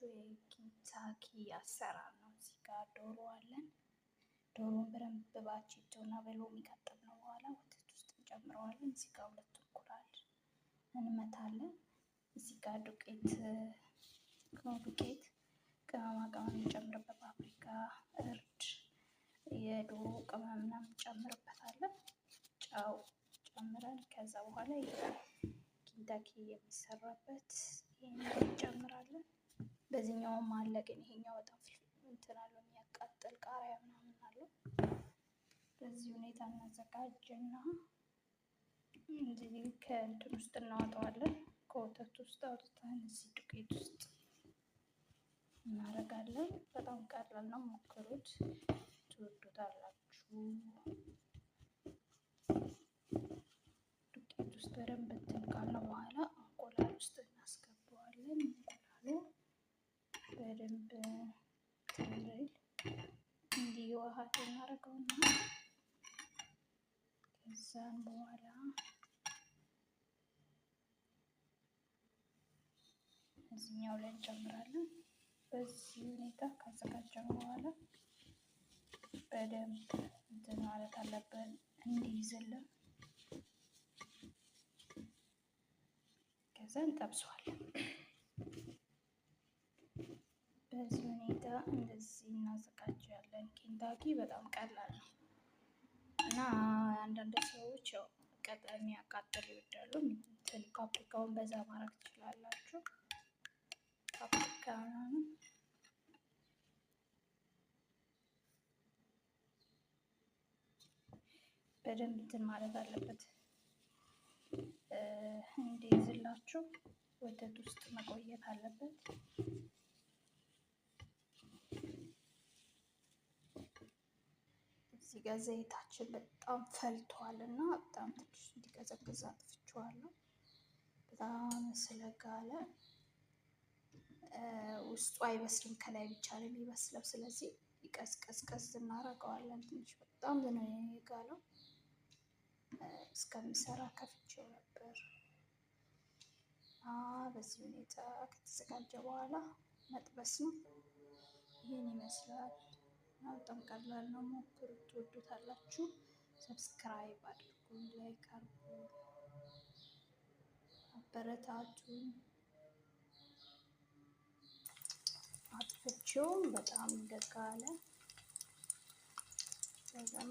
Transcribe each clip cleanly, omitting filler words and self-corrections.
የማሳያችሁ የኬንታኪ አሰራር ነው። እዚህ ጋር ዶሮ አለን። ዶሮን በደንብ በአቼቶ እና በሎሚ ካጠብነው በኋላ ወተት ውስጥ እንጨምረዋለን። እዚህ ጋር 2 እንቁላል እንመታለን። እዚህ ጋር ዱቄት ዱቄት ቅመማ ቅመም እንጨምርበት፣ ፓፕሪካ፣ እርድ፣ የዶሮ ቅመም ምናምን እንጨምርበታለን። ጨው ጨምረን ከዛ በኋላ ኬንታኪ የሚሰራበት ይሄን እንጨምራለን። በዚህኛውም አለ ግን ይሄኛው በጣም እንትን አለው የሚያቃጥል ቃሪያ ምናምን አለው። በዚህ ሁኔታ እናዘጋጅና እንዲህ ከእንትን ውስጥ እናወጣዋለን። ከወተት ውስጥ አውጥተን እዚህ ዱቄት ውስጥ እናደርጋለን። በጣም ቀላል ነው፣ ሞክሩት፣ ትወዱታላችሁ። ዱቄት ውስጥ በደንብ እንትን ካልነው በኋላ እንቁላል ውስጥ እናስገባዋለን። እንቁላሉ በደንብ ትንል እንዲዋሃድ እናደርገውና ከዛን በኋላ እዚህኛው ላይ እንጨምራለን። በዚህ ሁኔታ ካዘጋጀን በኋላ በደንብ እንትን ማለት አለብን እንዲይዝልን። ከዛ እንጠብሰዋለን። በዚህ ሁኔታ እንደዚህ እናዘጋጃለን። ኬንታኪ በጣም ቀላል ነው እና አንዳንድ ሰዎች ያው የሚያቃጥል ይወዳሉ። እንትን ፓፕሪካውን በዛ ማድረግ ትችላላችሁ። ፓፕሪካ ምናምን በደንብ እንትን ማለት አለበት እንዲይዝላችሁ ወተት ውስጥ መቆየት አለበት። እዚህ ጋር ዘይታችን በጣም ፈልቷል እና በጣም ትንሽ እንዲቀዘቅዝ አጥፍቼዋለሁ። በጣም ስለጋለ ውስጡ አይበስልም፣ ከላይ ብቻ ነው የሚበስለው። ስለዚህ ይቀዝቀዝቀዝ እናደርገዋለን። ትንሽ በጣም ነው የጋለው። እስከምሰራ ከፍቼው ነበር። በዚህ ሁኔታ ከተዘጋጀ በኋላ መጥበስ ነው። ይህን ይመስላል። በጣም ቀላል ነው፣ ሞክሩት፣ ትወዱታላችሁ። subscribe አድርጉ፣ like አድርጉ፣ አበረታቱን። አጥፍቼውም በጣም እንደጋለ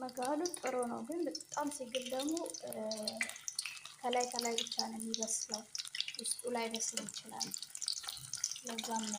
መጋሉ ጥሩ ነው፣ ግን በጣም ሲግል ደግሞ ከላይ ከላይ ብቻ ነው የሚበስለው፣ ውስጡ ላይ በስል ይችላል። ለዛም ነው